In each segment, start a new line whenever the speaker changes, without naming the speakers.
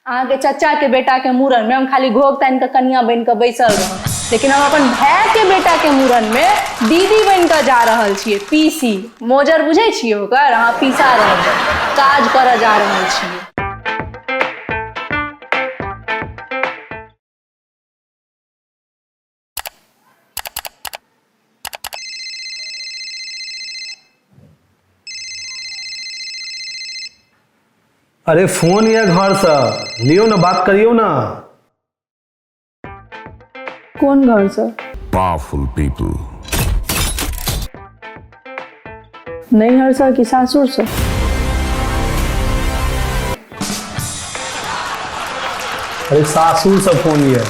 अहाँके चचाके बेटाके मूड़नमे हम खाली घोघ तानि कऽ कनिया बनि कऽ बैसल रहब, लेकिन हम अपन भायके बेटाके मूड़नमे दीदी बनि कऽ जा रहल छियै। पीसी मोजर बुझै छियै ओकर? अहाँ पीसा रहबै, काज करऽ जा रहल छियै।
अरे फोन या घर से लियो ना, बात करियो ना।
कोन घर से?
Powerful people.
नैहर से कि सासुर से?
अरे सासुर से फोन ये।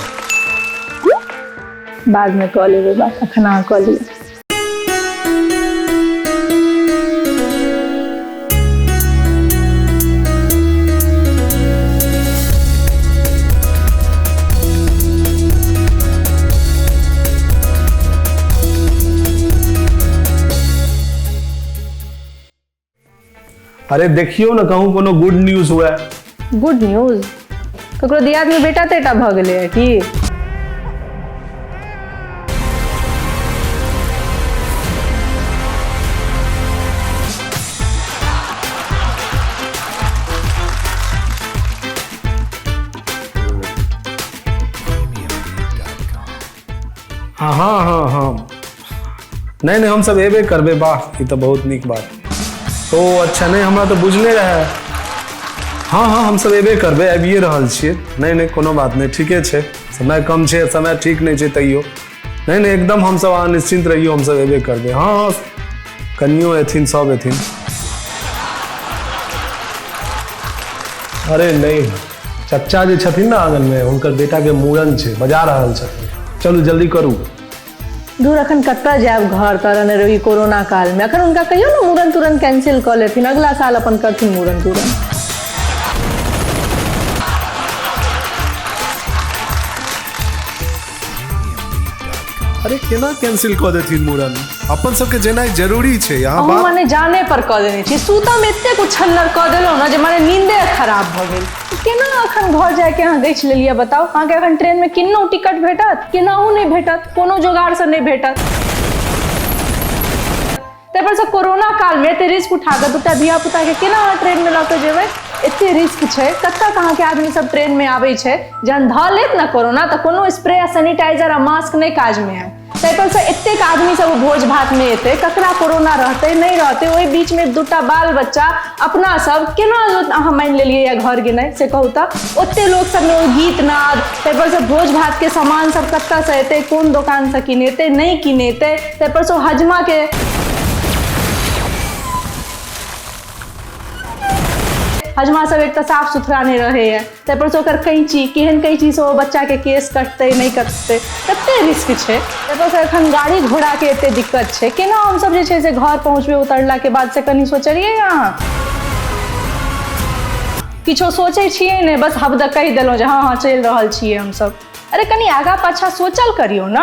बाद में कऽ लेबै बात, अखन अहाँ कऽ लिअ।
अरे देखियो ना, कहूँ कोनो गुड न्यूज हुए।
Good news? ककरो दियाद में बेटा तेटा भऽ गेलै है की?
हाँ हाँ हाँ हाँ, नहीं नहीं, हम सब एबे करबे। वाह, ई तऽ बहुत नीक बात। ओ अच्छा, नहीं हमरा तऽ बुझले रहे। हाँ हाँ, हम सब एबे करबे, आबिए रहल छियै। नहीं नहीं, कोनो बात नहीं, ठीके छै, समय कम छै, समय ठीक नहीं छै तैयो। नहीं नहीं, एकदम हम सब अहाँ निश्चिंत रहियो, हम सब एबे करबे। हाँ हाँ, कनियो एथिन, सब एथिन। अरे नहीं, चचा जे छथिन ना आंगन में, हुनकर बेटा के मूड़न छै, बजा रहल छथिन। चलू जल्दी करू।
दूर अखन कतऽ जायब घर तर ने रही कोरोना काल में। अखन हुनका कहियो ने मूड़न तुरन कैंसिल कऽ लेथिन, अगला साल अपन करथिन मूड़न तुरन।
अरे केना कैंसिल कऽ देथिन मूड़न? अपन सबके जेनाइ जरूरी छै। यहाँ
अहूँ
बात
मने जाने पर कऽ देने छी। सुतम एतेक उछन्नर कऽ देलहुँ ने जे मने नींदे खराब भऽ गेल। केना अखन घर जायके अहाँ गछि लेलियै बताउ? अहाँके अखन ट्रेन में किन्नहुँ टिकट भेटत? केनाहु नहि भेटत, कोनो जोगाड़सँ नहि भेटत। ताहि पर से कोरोना काल में एते रिस्क उठा कऽ दूटा धिया पुता के केना अहाँ ट्रेन में लऽ कऽ जेबै? एते रिस्क छै। कतऽ अहाँके आदमी सब ट्रेन में आबै छै? जहन धऽ लेत ने कोरोना तऽ कोनो स्प्रे आ सैनिटाइजर आ मास्क नहि काज में आयत। ताहि पर से एतेक आदमी सब भोज भात में एतै, ककरा कोरोना रहतै नहि रहतै, ओहि बीच में दूटा बाल बच्चा अपना सब केना अहाँ मानि लेलियै या घर गेनाइ से कहू तऽ? ओते लोक सबमे ओ गीत नाद, ताहि पर से भोज भात के सामान सब कतऽ से एतै, कोन दोकान से किनेतै नहि किनेतै, ताहि पर से ओ हजमा के हजमा सब एक तऽ साफ सुथरा नहि रहैया, ताहि पर से ओकर कैंची केहन कैंची से ओ बच्चा के केश कटतै नहि कटतै, कते रिस्क छै। ताहि पर से एखन गाड़ी घोड़ा के एते दिक्कत छै, केना हमसब जे छै से घर पहुँचबै उतरला के बाद से कनि सोचलियै अहाँ? किछो सोचै छियै नहि, बस हबद कहि देलहुँ जे हँ हँ चलि रहल छियै हमसब। अरे कनि आगा पाछा सोचल करियौ ने।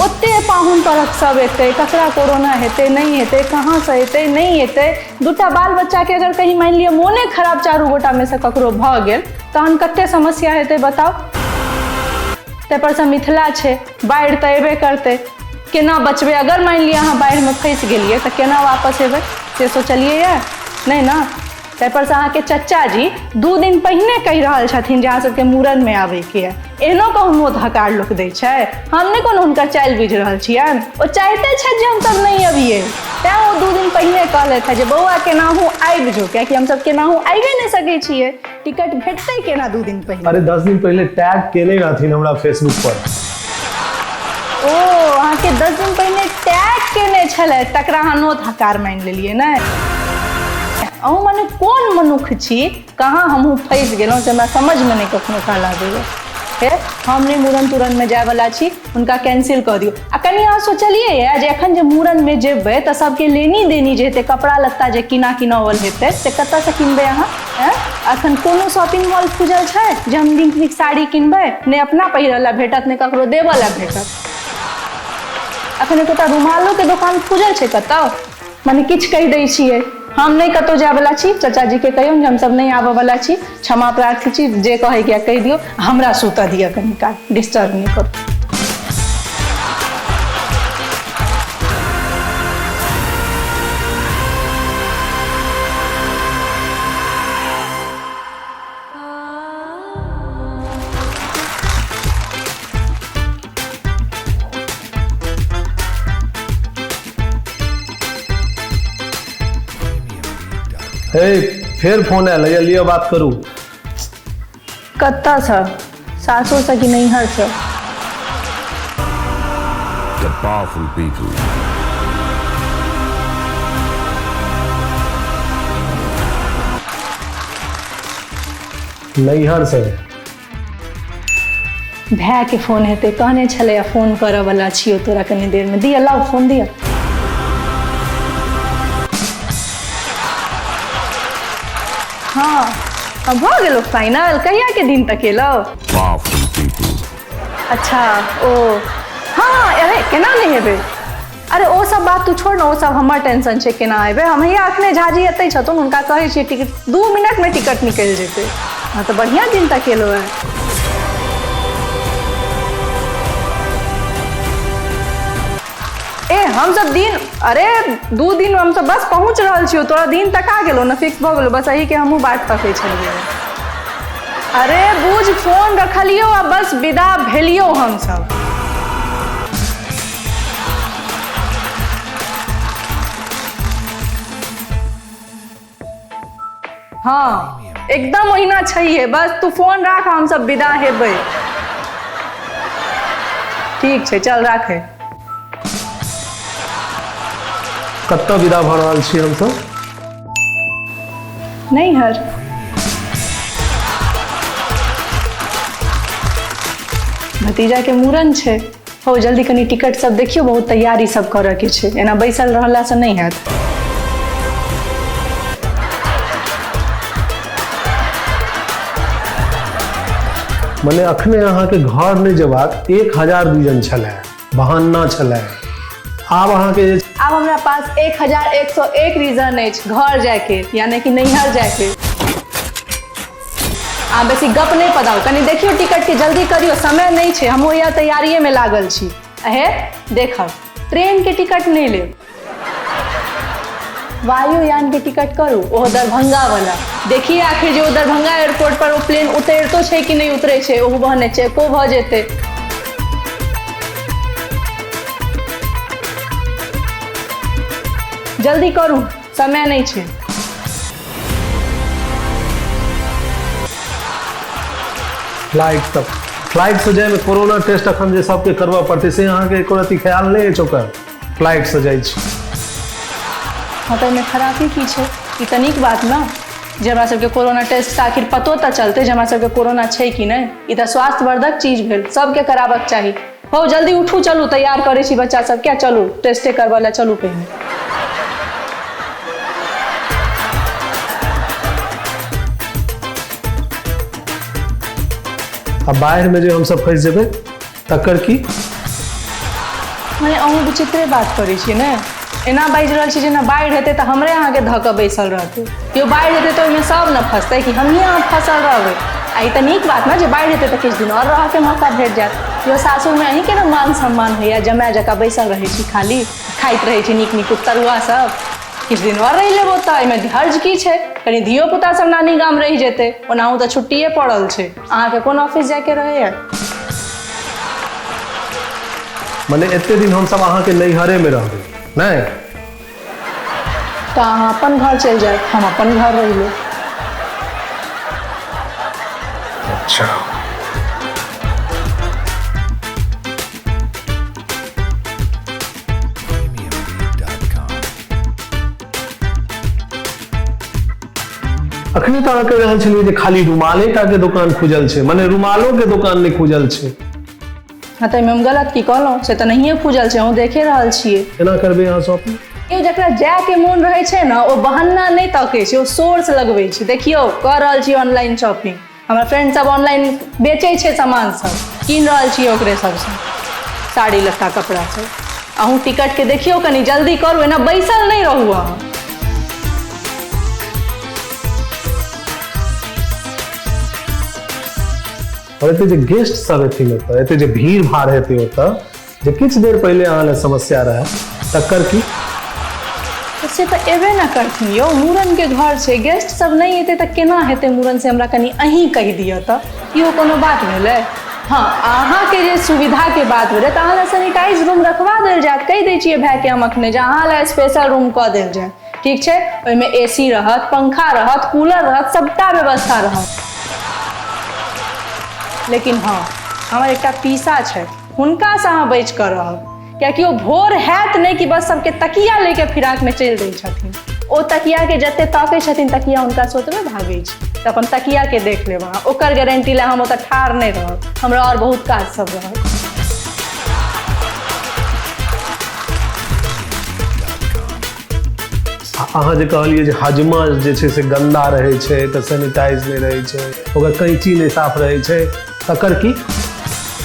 ओते पाहुन परख सब एतै, ककरा कोरोना हेतै नहि हेतै, कहाँसँ एतै नहि एतै। दूटा बाल बच्चाके अगर कहीं मानि लिअ मोने खराब चारू गोटामे से ककरो भऽ गेल तहन कते समस्या हेतै बताउ? ताहि पर से मिथिला छै, बाढ़ि तऽ एबे करतै, केना बचबै? अगर मानि लिअ अहाँ बाढ़िमे फँसि गेलियै तऽ केना वापस एबै से सोचलियै यऽ नहि ने? ताहि पर से अहाँके चचा जी 2 दिन पहिने कहि रहल छथिन जे अहाँ सबके मूड़नमे आबैके यऽ। एहनो कहूँ नोत हकार लोक दै छै? हम नहि कोनो हुनकर चालि बुझि रहल छियनि, ओ चाहिते छथि जे हमसब नहि अबियै, तैँ ओ 2 दिन पहिने कहलथि जे बौआ केनाहु आबि जो, कियाकि हमसब केनाहु आबिए नहि सकै छियै। टिकट भेटतै केना 2 दिन पहिने?
अरे 10 दिन पहिले टैग केने रहथिन हमरा फेसबुक पर।
ओ अहाँके 10 दिन पहिने टैग केने छलथि, तकरा अहाँ नोत हकार मानि लेलियै ने? अहूँ मने कोन मनुख छी, कहाँ हमहूँ फँसि गेलहुँ से हमरा समझमे नहि कखनो काल आबैया। हे, हम नहि मूड़न तूड़नमे जायवला छी, हुनका कैंसिल कऽ दियौ। आ कनि अहाँ सोचलियै यऽ जे एखन जे मूड़नमे जेबै तऽ सबके लेनी देनी जे हेतै, कपड़ा लत्ता जे किना किनाओल हेतै से कतऽसँ किनबै अहाँ? आँय, एखन कोनो शॉपिंग मॉल खुजल छै जे हम नीक नीक साड़ी किनबै? नहि अपना पहिरऽ लए भेटत, नहि ककरो देबऽ लए भेटत। एखन एकोटा रुमालोके दोकान खुजल छै कतऽ? मने किछु कहि दै छियै, हम नहि कतहु जायवला छी। चाचाजीके कहियौन जे हमसभ नहि आबयवला छी, क्षमा प्रार्थी छी, जे कहैके कहि दियौ, हमरा सुतऽ दिअ कनि काल, डिस्टर्ब नहि करू।
हे फेर फोन आयल है, लिअ बात करू।
कतऽसँ, सासुरसँ कि नैहरसँ?
The powerful people.
नैहर से।
भायके फोन हेतै, कहने छलैया फोन करऽ वाला छियौ तोरा कनी देरमे। दिअ, लाउ फोन दिअ। हँ, भऽ गेलौ फाइनल? कहियाके दिन तक एलौ?
Powerful people.
अच्छा, ओ हँ, अरे केना नहि हेबै? अरे ओ सब बात तू छोड़ ने, ओ सब हमर टेंशन छै केना एबै हम। हैया अखने झाजी एतै छथुन, हुनका कहै छियै टिकट, 2 मिनटमे टिकट निकलि जेतै। हँ तऽ बढ़िआँ दिन तक एलौ हेँ। ए हमसब दिन, अरे 2 दिन हमसब बस पहुँच रहल छियौ, तोरा दिन तक आ गेलौ ने, फिक्स भऽ गेलौ, बस एहिके हमहूँ बाट तकै छलियै। अरे बूझ फोन रखलियौ आ बस विदा भेलियौ हमसब। हँ एकदम ओहिना छैहे, बस तू फोन राख, हमसब विदा हेबै। ठीक छै, चल राखै।
कतऽ विदा भऽ रहल छी हमसब?
नैहर। भतीजा के मूड़न छै। हो जल्दी कनि टिकट सब देखियौ, बहुत तैयारी सब करऽ के छै, एना बैसल रहलासँ नहि हैत।
मने अखने अहाँके घर नहि जेबाक 1000 रीजन छलै, बहाना छलै। आब अहाँके जे
आब हमरा पास 1101 रीजन अछि घर जायके, यानी कि नैहर जायके। आ बेसी गप नहि पदाउ, कनि देखियौ टिकट के, जल्दी करियौ, समय नहि छै, हमहूँ इएह तैयारिएमे लागल छी। अहे देखब, ट्रेन के टिकट नहि लेब, वायुयान के टिकट करू, ओहो दरभंगा वाला। देखिए आखिर जे ओ दरभंगा एयरपोर्ट पर ओ प्लेन उतरितो छै कि नहि उतरै छै, ओहू बहाने चेको भऽ जेतै। जल्दी करू, समय नहि छै।
फ्लाइट तक फ्लाइट से जाइमे कोरोना टेस्ट अखन जे सबके करबऽ पड़तै, से अहाँके एको रत्ती ख्याल नहि अछि ओकर? फ्लाइट से जाइ छी।
हँ तऽ एहिमे खराबी की छै? ई तऽ नीक बात ने जे हमरा सबके कोरोना टेस्ट आखिर पतो तऽ चलतै जे हमरा सबके कोरोना छै कि नहि। ई तऽ स्वास्थ्यवर्धक चीज भेल, सबके कराबक चाही। हौ जल्दी उठू, चलू, तैयार करै छी बच्चा सबके, चलू टेस्टे करबै लए चलू पहिने।
आ बाढ़िमे जे हमसब फँसि जेबै तकर की?
मने अहूँ विचित्रे बात करै छियै ने, एना बाजि रहल छी जेना बाढ़ि हेतै तऽ हमरे अहाँके धऽ कऽ बैसल रहतै। केओ बाढ़ि हेतै तऽ ओहिमे सब ने फँसतै कि हमहीँ अहाँ फसल रहबै? आ ई तऽ नीक बात ने जे बाढ़ि हेतै तऽ किछु दिन आओर रहऽके मौका भेट जायत। यौ सासुरमे अहीँके ने मान सम्मान होइए, जमाए जकाँ बैसल रहै छी, खाली खाइत रहै छी नीक नीक तरुआ सब। किछु दिन आओर रहि लेबो तऽ एहिमे हर्ज की छै? कनि धियो पुता सब नानी गाम रहि जेतै, ओनाहु तऽ छुट्टिए पड़ल छै। अहाँके कोन ऑफिस जायके रहैए?
मने एते दिन हमसब अहाँके नैहरेमे रहबै नहि?
तऽ अहाँ अपन घर चलि जायब, हम अपन घर रहि लेब।
अच्छा, अखने तऽ अहाँ कहि रहल छलियै जे खाली रुमाले टा के दोकान खुजल छै, मने रुमालो के दोकान नहि खुजल छै।
हँ तऽ एहिमे हम गलत की कहलहुँ? से तऽ नहिए खुजल छै, अहूँ देखे रहल छियै।
केना करबै अहाँ शॉपिंग?
यौ जकरा जायके मोन रहै छै ने, ओ बहाना नहि तकै छै, ओ सोर्स लगबै छै। देखियौ कऽ रहल छी ऑनलाइन शॉपिंग, हमर फ्रेंड सब ऑनलाइन बेचै छै सामान सब, कीन रहल छियै ओकरे सबसँ साड़ी लत्ता कपड़ा सब। अहूँ टिकटके देखियौ, कनि जल्दी करू, एना बैसल नहि रहू अहाँ।
आओर एते जे गेस्ट सब हेथिन ओतऽ, एते जे भीड़ भाड़ हेतै ओतऽ, जे किछु देर पहिले अहाँ लए समस्या रहै, तकर की?
से तऽ एबे ने करथिन यौ, मूड़नके घर छै, गेस्ट सब नहि एतै तऽ केना हेतै मूड़न, से हमरा कनि अहीं कहि दिअ तऽ। इहो कोनो बात भेलै? हँ, अहाँके जे सुविधाके बात भेलै तऽ अहाँ लए सैनिटाइज रूम रखवा देल जायत। कहि दै छियै भायके हम अखने जे अहाँ लए स्पेशल रूम कऽ देल जायत, ठीक छै? ओहिमे ए सी रहत, पंखा रहत, कूलर रहत, सबटा व्यवस्था रहत। लेकिन हँ, हमर एकटा पीसा छथि, हुनकासँ अहाँ बचि कऽ रहब, कियाकि ओ भोर हैत नहि कि बस सबके तकिया लेके फिराकमे चलि दै छथिन। ओ तकियाके जते ताकै छथिन, तकिया हुनकासँ ओतबे भागै छै। तऽ अपन तकियाके देख लेब अहाँ, ओकर गारंटी लए हम ओतऽ ठाढ़ नहि रहब, हमरा आओर बहुत काज सब रहत।
अहाँ जे कहलियै जे हजमा जे छै से गन्दा रहै छै, तऽ सैनिटाइज नहि रहै छै, ओकर कैंची नहि साफ रहै छै, तकर की?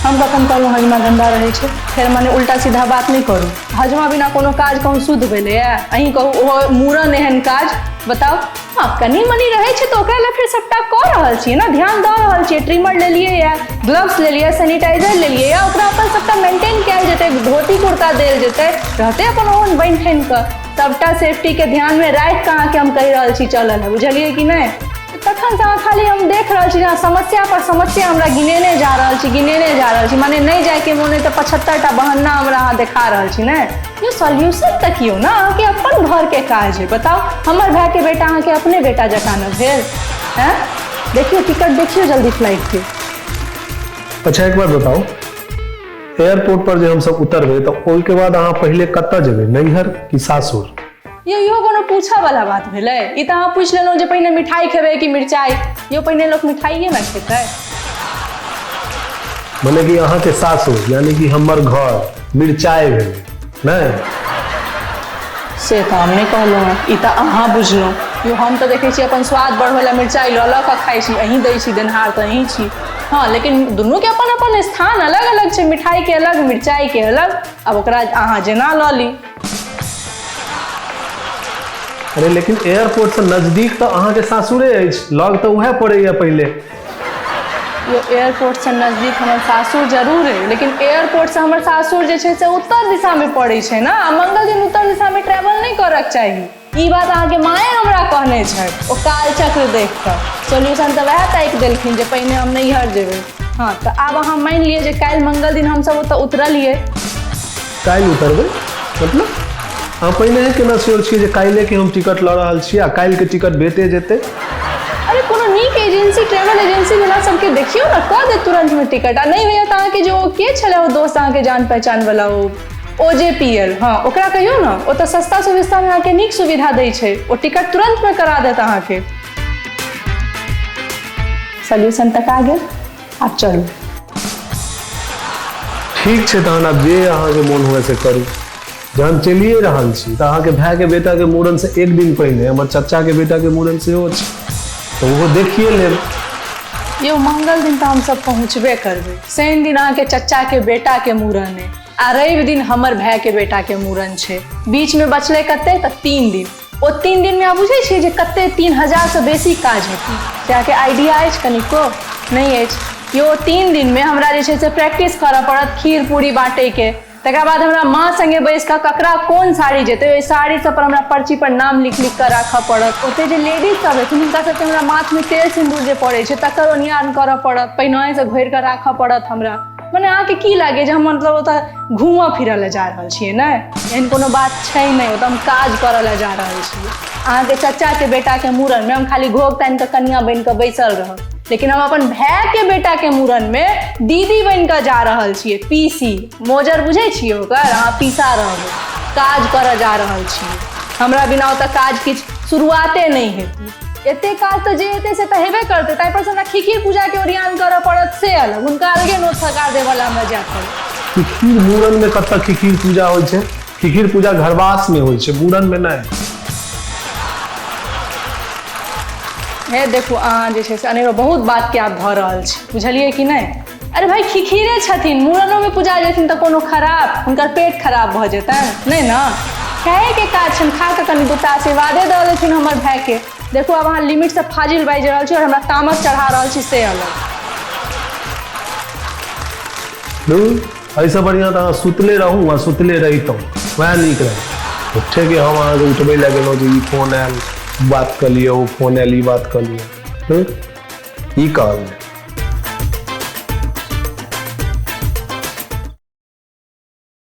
हम कखन कहलहुँ हजमा गन्दा रहै छै? फेर मने उल्टा सीधा बात नहि करू। हजमा बिना कोनो काज कहूँ शुद्ध भेलैए? अहीं कहू, ओहो मूड़न एहन काज, बताउ। हँ, कनि मनि रहै छै तऽ ओकरा लए फेर सबटा कऽ रहल छियै ने, ध्यान दऽ रहल छियै। ट्रिमर लेलियै यऽ, ग्लव्स लेलियै, सैनिटाइजर लेलियै यऽ, ओकरा अपन सबटा मेंटेन कयल जेतै, धोती कुर्ता देल जेतै, रहतै अपन ओहन बनि ठानि कऽ। सबटा सेफ्टीके ध्यानमे राखि कऽ अहाँके हम कहि रहल छी चलल है, बुझलियै कि नहि? तखन से अहाँ खाली हम देख रहल छी जे अहाँ समस्या पर समस्या हमरा गिनेने जा रहल छी, गिनेने जा रहल छी। मने नहि जायके मोन अइ तऽ 75टा बहाना हमरा अहाँ देखा रहल छी। नहि यौ, सॉल्यूशन तकियौ ने, अहाँके अपन घरके काज है। बताउ, हमर भायके बेटा अहाँके अपने बेटा जकाँ ने भेल? हैं, देखियौ टिकट, देखियौ जल्दी फ्लाइटके।
अच्छा, एक बात बताउ, एयरपोर्ट पर जे हमसब उतरबै तऽ ओहिके बाद अहाँ पहिले कतऽ जेबै, नैहर कि सासुर?
यौ, इहो कोनो पूछऽ वाला बात भेलै? ई तऽ अहाँ पूछि लेलहुँ जे पहिने मिठाई खेबै कि मिरचाई। यौ, पहिने लोक मिठाइए ने खेतै।
मने कि अहाँके सासुर यानी कि हमर घर मिरचाई भेलै, नहि?
से तऽ हम नहि कहलहुँ हँ, ई तऽ अहाँ बुझलहुँ। यौ, हम तऽ देखै छी अपन स्वाद बढ़बै लए मिरचाइ लऽ लऽ कऽ खाइ छी। अहीं दै छी, देनहार तऽ अहीं छी। हँ, लेकिन दुनूके अपन अपन स्थान अलग अलग छै, मिठाइके अलग, मिरचाइके अलग। आब ओकरा अहाँ जेना लऽ ली।
अरे, लेकिन एयरपोर्ट से नजदीक तऽ अहाँके सासुरे अछि, लग तऽ उएह पड़ैया पहिले।
यो, एयरपोर्टसँ नजदीक हमर सासुर जरूर अइ, लेकिन एयरपोर्टसँ हमर सासुर जे छै से उत्तर दिशामे पड़ै छै ने, आ मंगल दिन उत्तर दिशामे ट्रैवल नहि करऽके चाही। ई बात अहाँके माए हमरा कहने छथि। ओ कालचक्र देख कऽ सोल्यूशन तऽ वएह ताकि देलखिन जे पहिने हम नैहर जेबै। हँ, तऽ आब अहाँ मानि लिअ जे काल्हि मंगल दिन हमसब ओतऽ उतरलियै।
काल्हि उतरबै मतलब? अहाँ पहिने केना श्योर छियै जे काल्हिए के हम टिकट लऽ रहल छी आ काल्हिके टिकट भेटे जेतै?
अरे, कोनो नीक एजेंसी, ट्रेवल एजेंसी वाला सबके देखियौ ने, कऽ देत तुरन्तमे टिकट। आ नहि होइए तऽ अहाँके जे ओ के छलै, ओ दोस्त अहाँके जान पहचान वाला, ओ ओ जे पी एल, हँ, ओकरा कहियौ ने, ओ तऽ सस्ता सुविस्तामे अहाँके नीक सुविधा दै छै, ओ टिकट तुरन्तमे करा देत अहाँके। सॉल्यूशन तक आ गेल, आब चलू।
ठीक छै तहन, आब जे अहाँके मोन हुए से करू। जहन चलिए रहल छी तऽ अहाँके भायके बेटाके मूड़नसँ एक दिन पहिने हमर चचाके बेटाके मूड़न सेहो छै, तऽ ओहो देखिए लेब।
यौ, मंगल दिन तऽ हमसब पहुँचबे करबै। शनि दिन अहाँके चचाके बेटाके मूड़न अइ आ रवि दिन हमर भायके बेटाके मूड़न छै। बीचमे बचलै कते? तऽ 3 दिन। ओ 3 दिनमे अहाँ बुझै छियै जे कते 3000सँ बेसी काज हेतै से? अहाँके आइडिया अछि कनिको? नहि अछि। यौ, 3 दिनमे हमरा जे छै से प्रैक्टिस करऽ पड़त खीर पूरी बाँटैके। तकर बाद हमरा माँ संगे बैस कऽ ककरा कोन साड़ी जेतै, ओहि साड़ी सब पर हमरा पर्ची पर नाम लिख लिख कऽ राखऽ पड़त। ओते जे लेडीज सब हेथिन, हुनका सबके हमरा माथमे तेल सिन्दूर जे पड़ै छै, तकर ओरियान करऽ पड़त, पहिनहिसँ घोरि कऽ राखऽ पड़त हमरा। मने अहाँके की लागै जे हम मतलब ओतऽ घूमऽ फिरऽ लए जा रहल छियै? नहि, एहन कोनो बात छै नहि। ओतऽ हम काज करऽ लए जा रहल छियै। अहाँके चचाके बेटाके मूड़नमे हम खाली घोघ तानि कऽ कनिया बनि कऽ बैसल रहब, लेकिन हम अपन भायके बेटाके मूड़नमे दीदी बनि कऽ जा रहल छियै। पीसी मोजर बुझै छियै ओकर? अहाँ पीसा रहबै, काज करऽ जा रहल छियै। हमरा बिना ओतऽ काज किछु शुरुआते नहि हेतै। एते काज तऽ जे हेतै से तऽ हेबे करतै, ताहिपर से हमरा खिखिर पूजाके ओरियान करऽ पड़त से अलग, हुनका अलगे नोत सकार देबऽ हमरा जाय पड़त।
खिखिर मूड़नमे कतऽ खिखिर पूजा होइ छै? खिखिर पूजा घरवासमे होइ छै, मूड़नमे नहि।
हे देखू, अहाँ जे छै से अनेरो बहुत बातके आब भऽ रहल छै, बुझलियै कि नहि? अरे भाई, खिखिरे छथिन, मूड़नोमे पूजा जेथिन तऽ कोनो खराब हुनकर पेट खराब भऽ जेतनि? नहि ने। खाएके काज छनि, खा कऽ कनि दूटा आशीर्वादे दऽ देथिन हमर भायके। देखू, आब अहाँ लिमिटसँ फाजिल बाजि रहल छी आओर हमरा तामस चढ़ा रहल छी से अलग।
धू, एहिसँ बढ़िआँ तऽ अहाँ सुतले रहू आ सुतले रहितहुँ, वएह नीक रहै। उठेके हम अहाँके उठबै लए गेलहुँ जे ई फोन आयल बात कऽ लिअ, ओ फोन आयल ई बात कऽ लिअ। धू, ई कहल जाय।